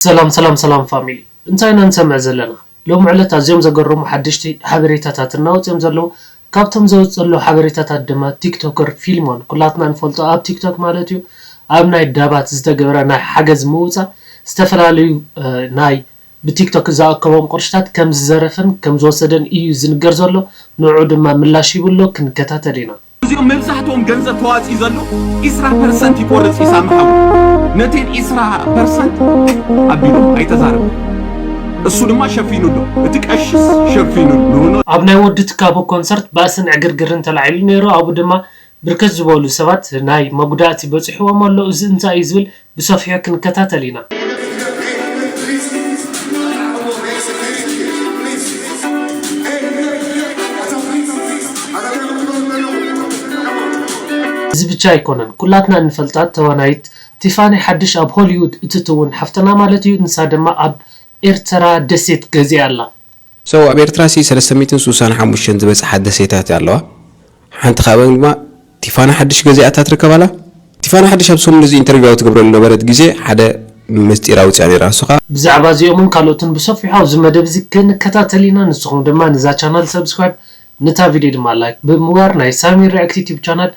ሰላም ሰላም ሰላም ፋሚሊ፣ እንታይ ኢና ንሰምዕ ዘለና? ሎም ዕለት ኣዝዮም ዘገርሙ ሓደሽቲ ሓበሬታታት እናወፅኦም ዘለዉ። ካብቶም ዘወፅ ዘለዉ ሓበሬታታት ድማ ቲክቶከር ፊልሞን፣ ኩላትና ንፈልጦ፣ ኣብ ቲክቶክ ማለት እዩ፣ ኣብ ናይ ዳባት ዝተገበረ ናይ ሓገዝ ምውፃእ ዝተፈላለዩ ናይ ብቲክቶክ ዝኣከቦም ቅርሽታት ከም ዝዘረፈን ከም ዝወሰደን እዩ ዝንገር ዘሎ። ንዑ ድማ ምላሽ ይብሎ ክንከታተል ኢና። እዚኦም መብዛሕትኦም ገንዘብ ተዋፂኡ ዘሎ ዒስራ ፐርሰንት ይቆርፅ ኢሳም ሓው። ነቴን ዒስራ ፐርሰንት ኣቢሉ ኣይተዛረቡ። እሱ ድማ ሸፊኑሎ፣ እቲ ቀሽስ ሸፊኑሎ። ኣብ ናይ ወዲ ትካቦ ኮንሰርት ባእስን ዕግርግርን ተላዒሉ ነይሩ። ኣብኡ ድማ ብርክት ዝበሉ ሰባት ናይ መጉዳእቲ በፂሕዎም ኣሎ። እዚ እንታይ እዩ ዝብል ብሰፊሑ ክንከታተል ኢና። እዚ ብቻ ኣይኮነን፣ ኩላትና እንፈልጣ ተዋናይት ቲፋኒ ሓድሽ ኣብ ሆሊውድ እትትውን ሓፍትና ማለት እዩ። ንሳ ድማ ኣብ ኤርትራ ደሴት ገዚኣ ኣላ። So ኣብ ኤርትራ ሲ ሰለስተ ሚእትን ስሳን ሓሙሽተን ዝበጽሓ ደሴታት ኣለዋ። ሓንቲ ካብአን ድማ ቲፋና ሓድሽ ገዚኣታ ትርከብ ኣላ። ቲፋና ሓድሽ ኣብ ሰሙን እዚ ኢንተርቪው ኣብ ትገብረሉ ነበረት ግዜ ሓደ ምስጢር ኣውጽያ ነይራ። እሱ ኸኣ ብዛዕባ እዚኦምን ካልኦትን ብሰፊሑ ኣብዚ መደብ እዚ ክንከታተል ኢና። ንስኹም ድማ ነዛ ቻናል ሰብስክራይብ፣ ነታ ቪድዮ ድማ ላይክ ብምግባር ናይ ሳሚ ሪያክት ዩቲዩብ ቻናል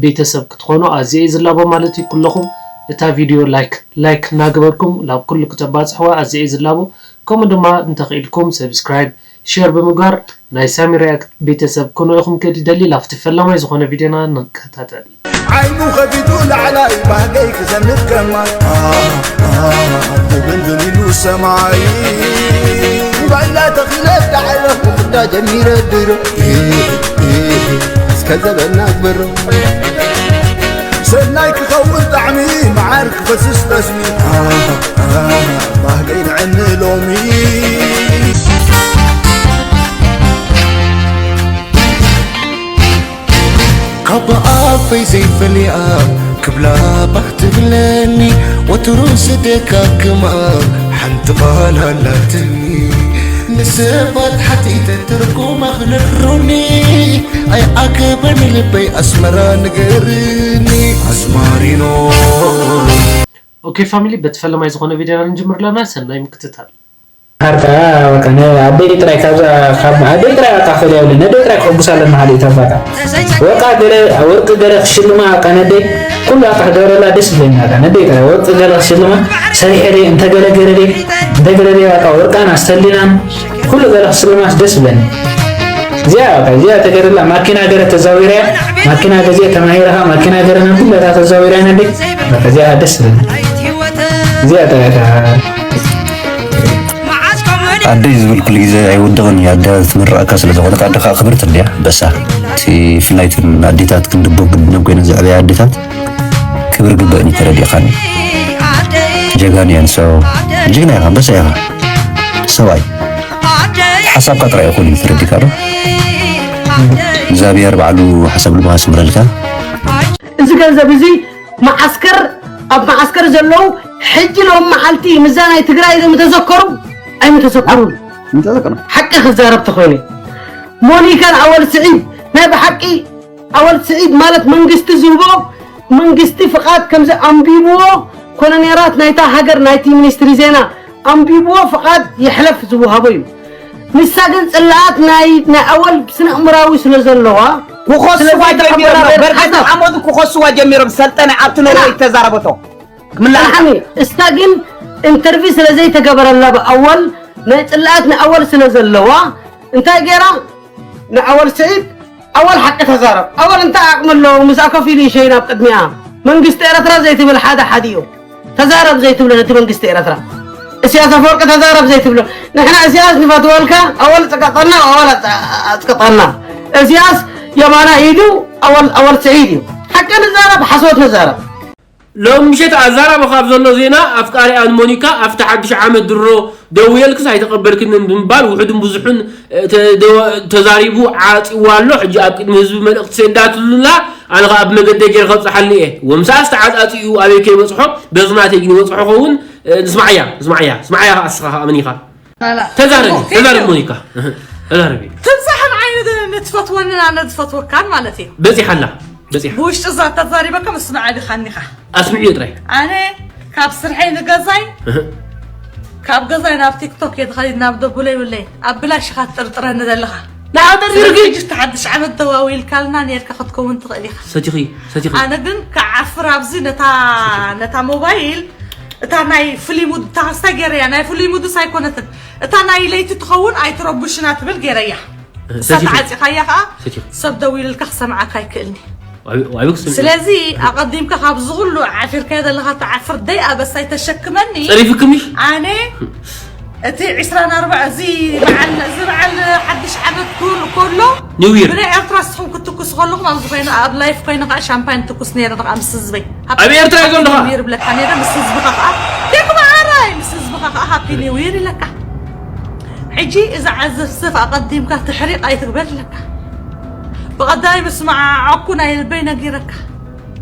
ቤተሰብ ክትኾኑ ኣዝየ እየ ዝላቦ ማለት እዩ። ኩለኹም እታ ቪድዮ ላይክ ላይክ እናገበርኩም ናብ ኩሉ ክተባጽሕዋ ኣዝየ እየ ዝላቦ። ከምኡ ድማ እንተኽኢልኩም ሰብስክራይብ፣ ሼር ብምግባር ናይ ሳሚ ሪያክት ቤተሰብ ክኖ ኢኹም ክብል ይደሊ። ላፍቲ ፈላማይ ዝኾነ ቪድዮና ንከታተል። ዓይኑ ከፊቱ ላዕላይ ባህገይ ክዘንብ ከማይ ትብልብል ኢሉ ሰማይ ባይላ ተኺለ ዳዕለ ክዳ ጀሚረ ድሮ እስከ ዘበና ግብሮ ሰናይ ክኸውን ጣዕሚ መዓር ክፈስስ ጠስሚ ባህገይ ንዕኒ ሎሚ ካብ ኣፈይ ዘይፈልያ ክብላ ባህ ትብለኒ ወትሩ ስደጋግማ ሓንቲ ቃል ኣላትኒ ንሰባት ሓቲተ ትርጉማ ክነግሩኒ ኣይዓገበኒ ልበይ ኣስመራ ንገርኒ ኣስማሪኖ። ኦኬ ፋሚሊ፣ በቲ ፈለማይ ዝኾነ ቪድዮና ንጅምር ኣለና። ሰናይ ምክትታል። ካርታ በቃ ነ ኣደይ ጥራይ ካብዛ ካብ ኣደይ ጥራይ በቃ ፈልያ ብለ ነደይ ጥራይ ክሕጉስ ኣለና ሓደ ኢታ በቃ ወርቃ ገለ ወርቂ ገለ ክሽልማ በቃ ነደይ ኩሉ በቃ ክገብረላ ደስ ይብለኒ በቃ ነደይ ጥራይ ወርቂ ገለ ክሽልማ ሰሪሐ ደይ እንተ ገለ ገረ ደይ እንተ ገለ ደይ በቃ ወርቃን ኣስተሊናን ኩሉ ገለ ክሽልማስ ደስ ይብለኒ። እዚኣ በቃ እዚኣ ተገረላ ማኪና ገረ ተዛዊራ ማኪና ገዚአ ተማሂረኻ ማኪና ገረ ናብ ኩለታ ተዛዊራ ነደይ በቃ እዚኣ ደስ ይብለኒ። እዚኣ ጥራይ እታ ኣደይ ዝብል ኩሉ ግዜ ኣይወድቕን እዩ። ኣደ ትምርቐካ ስለ ዝኾነት ኣደ ከዓ ክብርቲ እንድያ። በሳ እቲ ብፍላይ እተን ኣዴታት ክንድቦ ግድን ኣብ ኮይነን ዘዕበያ ኣዴታት ክብሪ ግበእን እዩ። ተረዲእኻኒ። ጀጋኑ እየን። So ጅግና ኢኻ፣ ኣንበሳ ኢኻ። ሰብኣይ ሓሳብካ ጥራይ ይኹን እዩ። ተረዲእካ ዶ? እግዚኣብሔር ባዕሉ ሓሳብ ልብኻ ስምረልካ። እዚ ገንዘብ እዚ መዓስከር ኣብ መዓስከር ዘለዉ ሕጂ ሎም መዓልቲ ምዛ ናይ ትግራይ ምተዘከሩ ኣይምተዘከሩን። ምተዘከሩ። ሓቂ ክዛረብ ተኾይነ ሞኒካን ኣወል ስዒድ ናይ ብሓቂ ኣወል ስዒድ ማለት መንግስቲ ዝህቦ መንግስቲ ፍቓድ ከምዚ ኣንቢብዎ ኮሎኔራት ናይታ ሃገር ናይቲ ሚኒስትሪ ዜና ኣንቢብዎ ፍቓድ ይሕለፍ ዝወሃቦ እዩ። ንሳ ግን ጽላኣት ናይ ናይ ኣወል ስነ ኣእምራዊ ስለ ዘለዋ ክኸስዋ ስለዚ ጀሚሮም ተሓበራበር በርገስ ሓሳብ። ሓሞት ክኸስዋ ጀሚሮም ሰልጠነ ኣብቲ ኖርወይ ተዛረበቶ ክምላእ ኣልሓኒ እሳ ግን ኢንተርቪ ስለ ዘይተገበረላ ብኣወል ናይ ጽላኣት ንኣወል ስለ ዘለዋ እንታይ ገይራ ንኣወል ስዒድ ኣወል ሓቂ ተዛረብ ኣወል እንታይ ዓቕሚ ኣለዎ ምስኣ ኮፍ ኢሉ ይሸይን ኣብ ቅድሚኣ መንግስቲ ኤረትራ ዘይትብል ሓደ ሓዲኡ ተዛረብ ዘይትብሎ ነቲ መንግስቲ ኤረትራ እስያስ ኣፈወርቂ ተዛረብ ዘይትብሎ ንሕና እስያስ ንፈትወልካ ኣወል ጽቀጠና ኣወል ኣጽቀጠና እስያስ የማና ኢዱ ኣወል ኣወል ስዒድ እዩ ሓቂ ንዛረብ ሓሶት ንዛረብ ሎም ምሸት ኣዛራቢ ካብ ዘሎ ዜና ኣፍቃሪኣ ንሞኒካ ኣብቲ ሓድሽ ዓመት ድሮ ደውየልክስ ኣይተቐበልክንን ብምባል ውሑድን ብዙሑን ተዛሪቡ ዓፂዋ ኣሎ ሕጂ ኣብ ቅድሚ ህዝቢ መልእኽቲ ሰዳትሉላ ኣነ ከዓ ብመገደይ ገይረ ከብፅሓሉ እየ ወምሳስ ተዓፃፂኡ ኣበይ ከይበፅሖ በዚ ናተይ ግን ይበፅሖ ኸውን ንስማዓያ ንስማዓያ ስማዓያ ከዓ እስኻ ከዓ መኒኻ ተዛረቢ ተዛረቢ ሞኒካ ተዛረቢ ትብዛሕ ንዓይ ንትፈትወንን ኣነ ዝፈትወካን ማለት እዩ በፂሓላ በፂሓ ብውሽጢ እዛ ተዛሪበካ ምስ ንዓይ ድኻኒኻ ኣስምዕዮ ጥራይ ኣነ ካብ ስርሐይ ንገዛይ እህ። ካብ ገዛይ ናብ ቲክቶክ እየ ተኸዲድ ናብ ደቡለ ይብለይ። ኣብ ብላሽ ኢኻ ትጥርጥረኒ ዘለኻ። ንዓው ጠርጥርኪ ሕጂ ተሓድሽ ዓመት ደዋዊልካልና ነርካ ክትከውን ትኽእል ኢኻ። ሰቲኺ ሰቲኺ ኣነ ግን ክዓፍር ኣብዚ ነታ ነታ ሞባይል እታ ናይ ፍሊሙድ እታ ክስታ ገይረያ ናይ ፍሊሙድስ ኣይኮነትን እታ ናይ ለይቲ ትኸውን ኣይትረቡሽና ትብል ገይረያ። እሳ ሰቲኺ ተዓፂኻያ ከዓ ሰቲኺ ሰብ ደዊልልካ ክሰምዓካ ኣይክእልኒ። ዋይ- ዋይብክ ስም ስለዚ ኣቐዲምካ ካብ ዝኽሉ ዓፊርካዮ ዘለኻ ተዓፍር ደይ ኣበሳይ ተሸክመኒ። ጸሪፍክምሽ ኣነ እቲ ዕስራን ኣርባዕ እዚ በዓል እዚ በዓል ሓድሽ ዓመት ክህሉ ከሎ ኒው ይር ብናይ ኤርትራ ስኹም ክትኩስ ከለኹም ኣብዚ ኮይኑ ኣብ ላይፍ ኮይኑ ከዓ ሻምፓኝ ትኩስ ነይረ ከዓ ምስ ህዝበይ ኣብ ኤርትራ እዩ ዘለኻ ይር ብለካ ነይረ ምስ ህዝብኻ ከዓ ደክማ ኣራይ ምስ ህዝብኻ ከዓ ሃፒ ኒው ይር ይለካ። ሕጂ እዚ ዓዘፍዘፍ ኣቐዲምካ ትሕሪቕ ኣይትግበር ኣለካ። ብቐዳይ ምስ መዓዓኩ ናይ ልበይ ነጊረካ።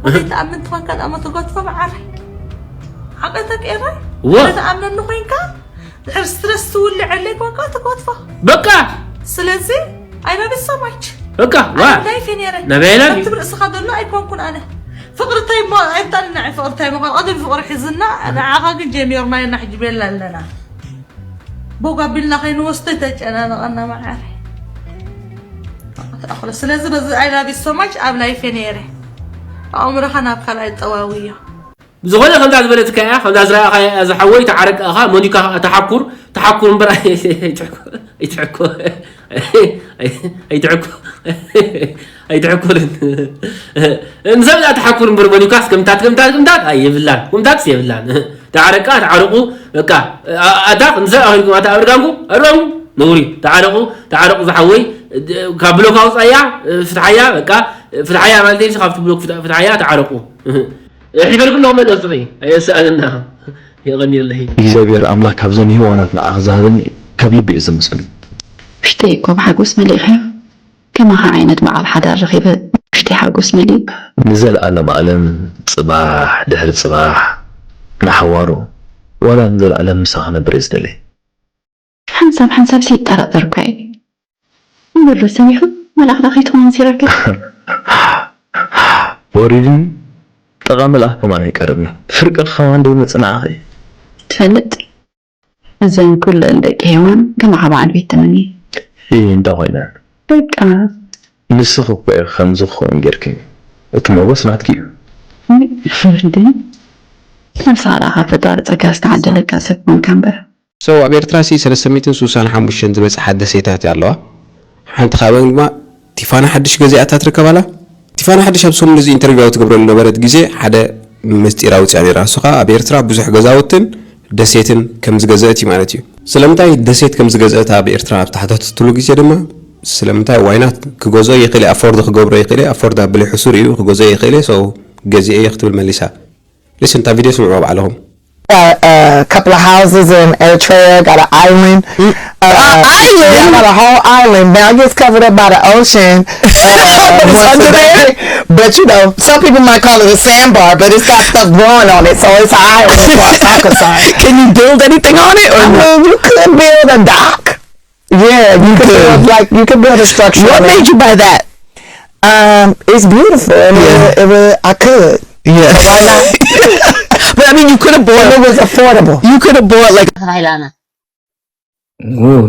ወይተኣምን ትኾንካ ደሞ ትገድፎ መዓረይ ሓቀተክ ኤረ ወ- ተኣምነኒ ኮይንካ ድሕር ስትረስ ትውልዐለይ ኮንካ ትገድፎ። በቃ ስለዚ I love you so much በቃ ዋ ላይፍ ነረ ናበይ love you? ትብል እስኻ ዘሎ ኣይኮንኩን ኣነ ፍቅርታይ ሞ ኣይብጣልና ፍቅርታይ ሞ ቀደም ፍቅሪ ሒዝና ንዓኻ ግን ጀሚርና ኢና ሕጂ ቤላ ኣለና። ቦግ ኣቢልና ከይንወስዶ ተጨናነቐና መዓረ። ስለዚ በዚ I love you so much ኣብ ላይፍ ነረ ኣእምሮኻ ናብ ካልኣይ ጠዋውዮ። ብዝኾነ ከምዛ ዝበለትካ እያ ከምዛ ዝረኣኻ ዝሓወይ ተዓረቅ እኻ ሞኒካ ተሓኩር ተሓኩር እምበር ኣይትሕኩ ኣይትሕኩ ኣይትሕኩ ኣይትሕኩርን ንሰብ እዛ ተሓኩር እምበር ሞኒካስ ከምታት ከምታት ከምታት ኣይብላን ከምታትስ የብላን ተዓረቃ ተዓረቁ በቃ ኣታ ንሰብ ኣኺልኩም ኣታ ኣርጋንኩ ኣርጋንኩ ነውሪ ተዓረቁ ተዓረቁ ዝሓወይ ካብ ብሎክ ኣውፃያ ፍትሓያ በቃ ፍትሓያ ማለት ካብቲ ብሎክ ፍትሓያ ተዓረቁ ሒፈርኩ ኣለኹ መለስኺ ኣየስኣልና የቐኒለይ እግዚኣብሔር ኣምላክ ካብዘን ይህዋናት ንዓኽ ዝሃበኒ ካብ ልቢ እየ ዘመስግን። ውሽጠይ እኮ ብሓጎስ መሊእኻዮ። ከማኻ ዓይነት በዓል ሓዳር ረኺበ ውሽጠይ ሓጎስ መሊኡ። ንዘለኣለም ኣለም ጽባሕ ድሕሪ ጽባሕ ንሓዋሩ ዋላ ንዘለኣለም ምሳኻ ክነብር እየ ዝደሊ። ሓንሳብ ሓንሳብሲ ይጠራጠር እኳ እየ። እምበር ዶ ሰሚዕኹም? መልኣኽ ዶ ከይትኸውን ሲረክብ? ወሪድን ጠቓ መልኣኽ ከማን ኣይቀርብን። ፍርቂ ከማን ዶ ይመጽእ ንዓኺ? ትፈልጥ? እዘን ኩለን ደቂ ሄዋን ከማኻ በዓል ቤት ተመንየ። እይ እንዳ ኮይነ። በቃ ንስኺ እኮ ኢኺ ከምዚ ክኸውን ጌርክኒ። እቲ ሞጎስ ናትኪ እዩ። ፍርድን ነብስኻ ደኣ ካብ ፈጣሪ ጸጋ ዝተዓደለካ ሰብ ኮንካ እምበር። So ኣብ ኤርትራ ሲ ሰለስተ ሚእትን ስሳን ሓሙሽተን ዝበጽሓ ደሴታት ኣለዋ። ሓንቲ ካብአን ድማ ቲፋና ሓድሽ ገዚኣታ ትርከብ ኣላ። ቲፋና ሓድሽ ኣብ ሰሙን እዚ ኢንተርቪው ኣብ ትገብረሉ ነበረት ግዜ ሓደ ምስጢር ኣውጽኣ ነይራ። እሱ ኸኣ ኣብ ኤርትራ ብዙሕ ገዛውትን ደሴትን ከም ዝገዘአት እዩ ማለት እዩ። ስለምንታይ ደሴት ከም ዝገዘአት ኣብ ኤርትራ ኣብ ተሓታተትሉ ግዜ ድማ ስለምንታይ ዋይናት ክገዝኦ ይኽእል ኣፎርድ ክገብሮ ይኽእል ኣፎርድ ኣብሊ ሕሱር እዩ ክገዝኦ ይኽእል so ገዚኤ እየ ክትብል መሊሳ። Listen እታ ቪድዮ ስምዕዋ ባዕልኹም። Got a couple of houses in Eritrea, got an island. Uh, island? Yeah, got a whole island. Now it gets covered up by the ocean. Uh, But it's once under a there? day. But you know, some people might call it a sandbar, but it's got stuff growing on it, so it's an island as far as I'm concerned. Can you build anything on it or I no? Mean, you could build a dock. Yeah, you could could. Build like you could build a structure. What On made it. You buy that? Um, it's beautiful. And Yeah. it, it was, I could. Yeah. Why not? But I mean, you could have And it bought. Was affordable. You could have bought like. ተባሂላና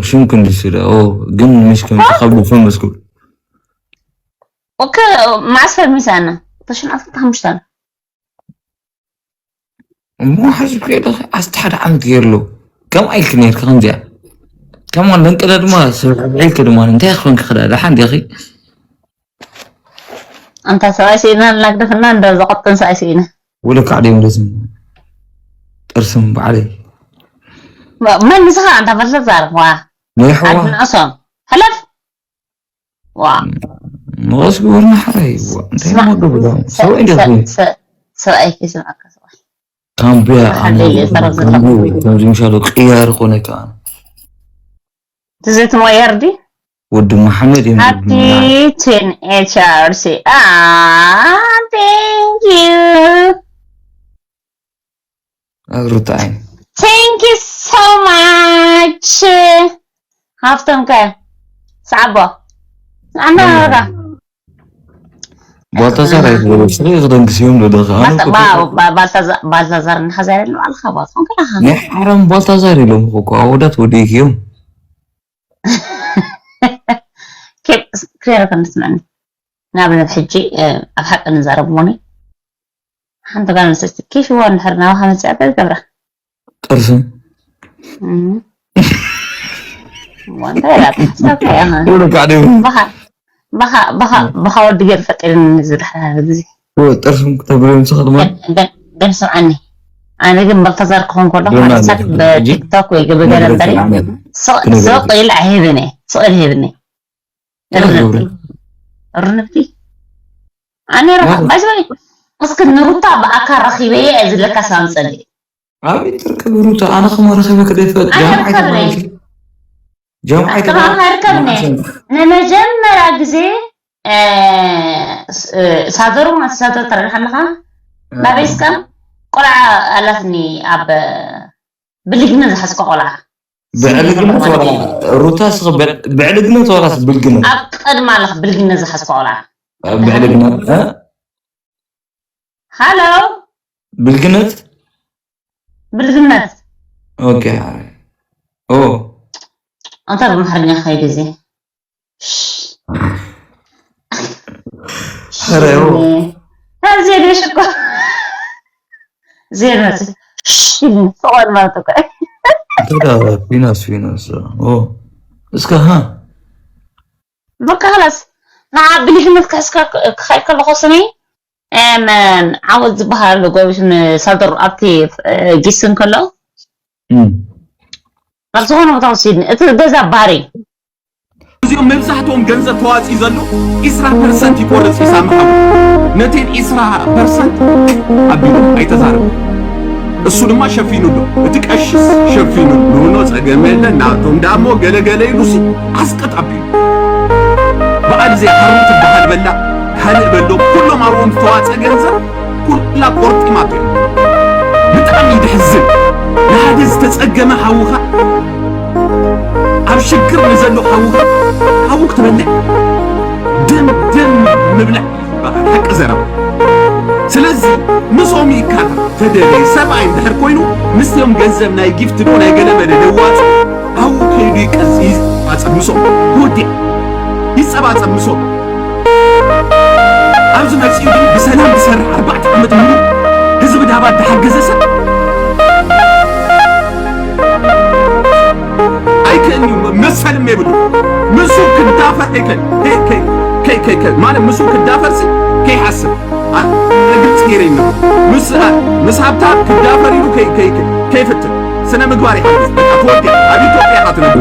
ሽም ክንድስደ ግን ምሽ ከም ተኸብሉ ፈመስኩ ኦከ ማዕስ ፈርሚሳና ተሽን ኣስርተ ሓሙሽተ እሞ ሓዚ ክኢለ ኣስተ ሓደ ዓመት ገይርሎ ከም ኣይልክ ነርክ ከምዚኣ ከማን ደንቀለ ድማ ስርሕ ብዒልክ ድማ እንታይ ክኾንክ ክዳ ደሓን ዲኺ ኣንታ ሰብኣይ ስኢና ላግደፍና እንደ ዘቐጥን ሰብኣይ ስኢና ወለካ ዓደይ መለስን ጥርስም ባዕለይ መን ንስኻ ኣንታ ፈልሰት ዛርፍ ዋ ናይ ሕዋ ኣድንዕሶም ሕለፍ ዋ ንቐስ ግበርና ሓራይ እንታይ ሞ ገብሮ ሰብኣይ እንዲኹ ሰብኣይ ከይስምዐካ ሰብኣይ ካምቢያ ሓደይ እየ ተረዘካ ከምዚ ምሻሎ ቅያር ኮነካ ትዘትሞ የርዲ ወዲ መሓመድ እዮም Happy teenagers. Ah, thank you. ርትዓይ Thank you so much. ሃብቶም ከ ሰዓቦ ኣናረጋ ባልታዛር ኣይትበሉ፣ ስለ ክደንግስ እዮም ዶ ደኻ? ኣነ ባልታ-፣ እኮ ባ-፣ ባ-፣ ባልታዛ-፣ ባልታዛር እንሓዛ ያለ ባልኻ ባልኾን ከላኻ። ናይ ሓራም ባልታዛር ኢሎም እኮ ኣወዳት ወዲእክዮም። ኬ-፣ ክሬረ ከም ትስምዐኒ። ንኣብነት ሕጂ፣ እ፣ ኣብ ሓቂ ንዛረብ እሞኒ። ሓንቲ ጓል ኣንስተይቲ ኬፍዋ እንድሕር ናባኻ መጺኣ እንታይ ትገብራ? ጥርሲ። እም። እሞ እንታይ ኢላ ትሓስብ እያ? ወደ ካዕደው። ባኻ፣ ባኻ፣ ባኻ፣ ባኻ ወዲ ገይሩ ፈጢሩኒ ዝብል ሓደ ግዜ። ወ-፣ ጥርሲ ክተብርዮ ንስኻ ድማ? ደም-፣ ደም-፣ ደም ስምዓኒ። ኣነ ግን ባልታዛር ክኾን ከሎ ዶናልድ፣ ሓሳብ ሕጂ ብቲክቶክ ወይ ብገለ ነገር እምበሪ ስምዓኒ። ስቕ፣ ክነግረካ። ስቕ ኢለ ኣይህብን እየ። ስቕ ኢለ ኣይህብን እየ። እንታይ እርንብቲ። ትገብሪ? እርንብቲ። ኣነ ረኻ-፣ ማለት? ባይ ዘ ወይ፣ እስኪ ንሩታ ብኣካል ረኺበየ እየ ዝብለካ ሳምፀሊ። ኣበይ ትርከብ ሩታ? ኣነ ከማን ረኺበ ክደይ ፈልጥ? ጃምዓ ኣይርከብን። ኣይተማሃርኩ። ጃምዓ ኣትከማን ኣይተማሃርኩ። ኣይርከብን። ንመጀመርያ ግዜ፣ እ፣ ስ-፣ እ፣ ሳደሩ፣ ማለት ሳደሩ ተረድሓ ኣለኻ? እ። ናበይ እስከ? ቆልዓ ኣላትኒ ኣብ ብልግነ ዝሓዝኳ ቆልዓ። ብዕልግነት ወላ ሩታ ስኽ ብ-፣ ብዕልግነት ወላስ ብልግነት? ኣብ ቅድማ ኣለኽ ብልግነት ዝሓዝኳ ቆልዓ። ኣብ ብዕልግነት፣ እ? ሃሎ? ብልግነት? ብልግነት። ኦኬ፣ ኣረ። ኦ። ኣንታ ብኣምሓርኛ ኸይድ እዚ። ኣረ፣ ኦ። ኣብዚ የለሽ እኮ። ዜና ሲ-፣ ሽ-፣ ስቆል ማለት እኮ። እንተ ፊናስ፣ ፊናስ፣ ኦ። እስከ፣ ሃ? በቃ፣ خلاص። ንዓ ብልግነት ክሕዝካ ክኸይድ ከለኹ ስኒ፣ እም፣ ዓወት ዝበሃል ጎቢስ ንሳልደር ኣብቲ፣ እ፣ ጊስን ከሎ፣ እም። ኣብ ዝኾነ ቦታ ወሲድኒ። እቲ ገዛ ባሪ። እዚኦም መብዛሕትኦም ገንዘብ ተዋፂኡ ዘሎ ዒስራ ፐርሰንት ይቆርፅ ሒሳብ ምሓቡ። ነቴን ዒስራ ፐርሰንት ኣቢሉ ኣይተዛረበ። እሱ ድማ ሸፊኑ ኣሎ። እቲ ቀሽስ ሸፊኑ ኣሎ። ኖ፣ ኖ፣ ጸገም የለን። ናቶም ዳሞ ገለገለ ኢሉ ሲ ኣስቀጥ ኣቢሉ። በዓል ዘይሓሩ ትበሃል በላ፣ ካልእ በሎ፣ ኩሎም ኣብኦም ዝተዋጸ ገንዘብ ኩላ ቆርጢማቶ። ብጣዕሚ እዩ ዘሕዝን። ንሓደ ዝተጸገመ ሓውኻ፣ ኣብ ሽግር ንዘሎ ሓውኻ፣ ሓዉ ክትበልዕ፣ ደም፣ ደም ምብላዕ እዩ ዝበሃል፣ ሓቂ ዘረባ። ስለዚ ምስኦም ይካታ፣ ተደለየ ሰብኣይ እንድሕር ኮይኑ፣ ምስኦም ገንዘብ ናይ ጊፍት ዶ ናይ ገለ መለ ደዋጽ፣ ኣብኡ ከይዱ ይቀጽ-፣ ይጸባጸብ ምስኦም። ተወዲኣ። ይጸባጸብ ምስኦም። ኣብዚ መጺኡ ግን ብሰላም ዝሰርሕ ኣርባዕተ ዓመት ሙሉ ህዝቢ ዳባት ዝሓገዘ ሰብ ኣይክእልን እዩ። መሰል የብሉ። ምስኡ ክዳፈር ኣይክእል። ከይ-፣ ከይ-፣ ከይ-፣ ከይ-፣ ከይ-፣ ማለት ምስኡ ክዳፈር ሲ ከይሓስብ። አ፣ ግልጽ ገይረ እዩ። ምስ፣ አ፣ ምስ ሃብታም ክዳፈር ኢሉ ከይ-፣ ከይ-፣ ከይ-፣ ከይፍትን። ስነ ምግባር ይሓግዝ። በቃ ተወዲኣ። ኣብ ኢትዮጵያ ኢኻ ትነብር።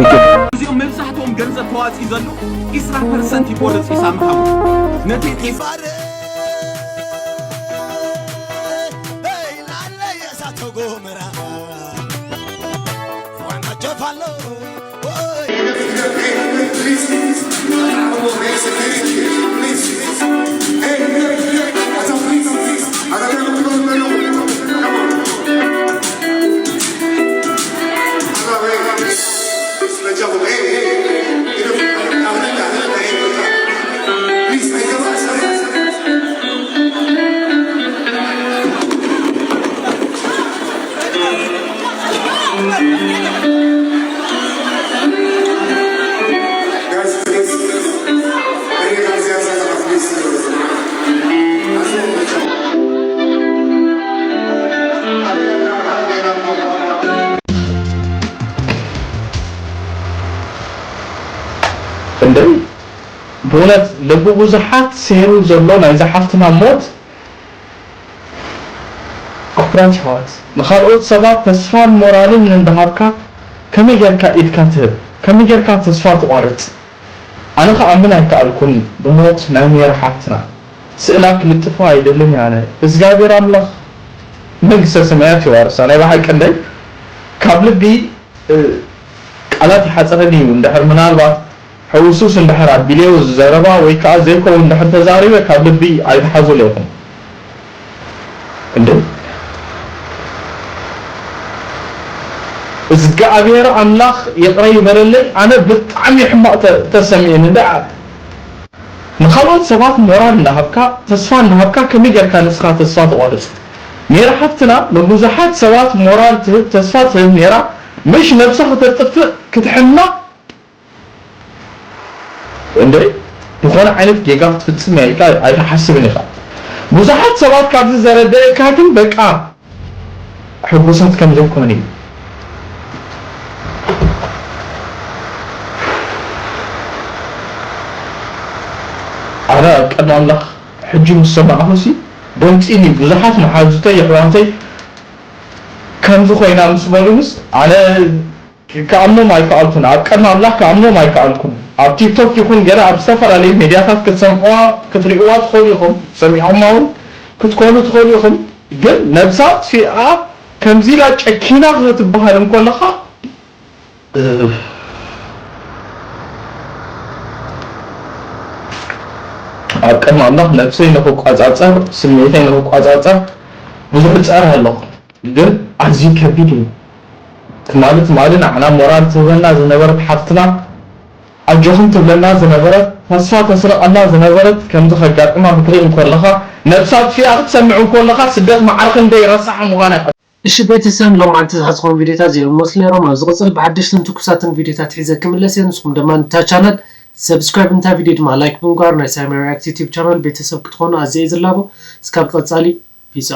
እዚኦም መብዛሕትኦም ገንዘብ ተዋፂኡ ዘሎ ዒስራ ፐርሰንት ይቆርፅ ሒሳብ ምሓቡ። ነቲ ዒስራ ክንደይ ብእውነት ልቢ ብዙሓት ሰይሩ ዘሎ ናይዛ ሓፍትና ሞት። ክቡራት ኣሕዋት፣ ንኻልኦት ሰባት ተስፋን ሞራልን እንዳሃብካ ከመይ ጌርካ ኢድካ ትህብ? ከመይ ጌርካ ተስፋ ትቖርጽ? ኣነ ክኣምን ኣይከኣልኩን ብሞት ናይ ሜሪ ሓፍትና። ስእላ ክልጥፎ ኣይደልን እየ ኣነ። እግዚኣብሔር ኣምላኽ መንግስተ ሰማያት የዋርሳ። ናይ ብሓቂ እንደይ ካብ ልቢ፣ እ፣ ቃላት ይሓጽረኒ እዩ። እንድሕር ምናልባት ሕውሱስ እንድሕር ኣቢለዮ ዘረባ ወይ ከዓ ዘይከውን እንድሕር ተዛሪበ ካብ ልቢ ኣይትሓዙ ኢኹም። እንዴ? እዝግኣብሔር ኣምላኽ ይቕረ ይበለለይ። ኣነ ብጣዕሚ ሕማቕ ተ-፣ ተሰሚዕኒ። እንዳ ንኻልኦት ሰባት ሞራል እናሃብካ ተስፋ እናሃብካ ከመይ ጌርካ ንስኻ ተስፋ ትቖርጽ? ሜራ ሓፍትና ንብዙሓት ሰባት ሞራል ትህብ ተስፋ ትህብ ኔራ፣ ምሽ ነብሳ ክተጥፍእ ክትሕመቕ እንደ ዝኾነ ዓይነት ጌጋ ክትፍጽም እያ ኢልካ ኣይትሓስብን ኢኻ። ብዙሓት ሰባት ካብዚ ዘረደእካ ግን በቃ ሕጉሳት ከም ዘይኮኑ እዩ። ኣነ ኣብ ቀድሚ ኣምላኽ ሕጂ ምስ ሰማዕኹሲ ደንጺኒ። ብዙሓት መሓዙተይ የሕዋተይ ከምዚ ኮይና ምስ በሉንስ ኣነ ክኣምኖም ኣይከኣልኩን። ኣብ ቀድሚ ኣምላኽ ክኣምኖም ኣይከኣልኩን። ኣብ ቲክቶክ ይኹን ገለ ኣብ ዝተፈላለዩ ሜድያታት ክትሰምዕዋ ክትርእይዋ ትኽእሉ ኢኹም። ሰሚዖማ እውን ክትኮኑ ትኽእሉ ኢኹም። ግን ነብሳ ኣጥፊኣ ከምዚ ኢላ ጨኪና ክትበሃል እንከለኻ ኣብ ቅድሚ ኣምላኽ ነብሰይ ንኽቋጻጸር ስምዒተይ ንኽቋጻጸር ብዙሕ እጸር ኣለኹ። ግን ኣዝዩ ከቢድ እዩ። ትማሊ ትማሊ ንዓና ሞራል ትህበና ዝነበረት ሓፍትና ኣጆኹም ትብለና ዝነበረት ተስፋ ተስርቐና ዝነበረት ከምዚ ከጋጥማ ክትርኢ እንከለኻ ነብሳ ኣጥፊኣ ክትሰምዕ እንከለኻ ስደት መዓር ክንደይ ረሳሕ ምዃና እሺ ቤተሰብ ሎም ዓንቲ ዝሓዝኹም ቪዲዮታት እዚኦም መስሉ ነይሮም። ኣብ ዝቕፅል ብሓደሽትን ትኩሳትን ቪዲዮታት ሒዘ ክምለስ እየ። ንስኹም ድማ ንታ ቻናል ሰብስክራይብ፣ ንታ ቪዲዮ ድማ ላይክ ብምግባር ናይ ሳሚ ሪያክት ዩቲዩብ ቻናል ቤተሰብ ክትኾኑ ኣዝየ እየ ዝላቦ። እስካብ ቀፃሊ ፒስ።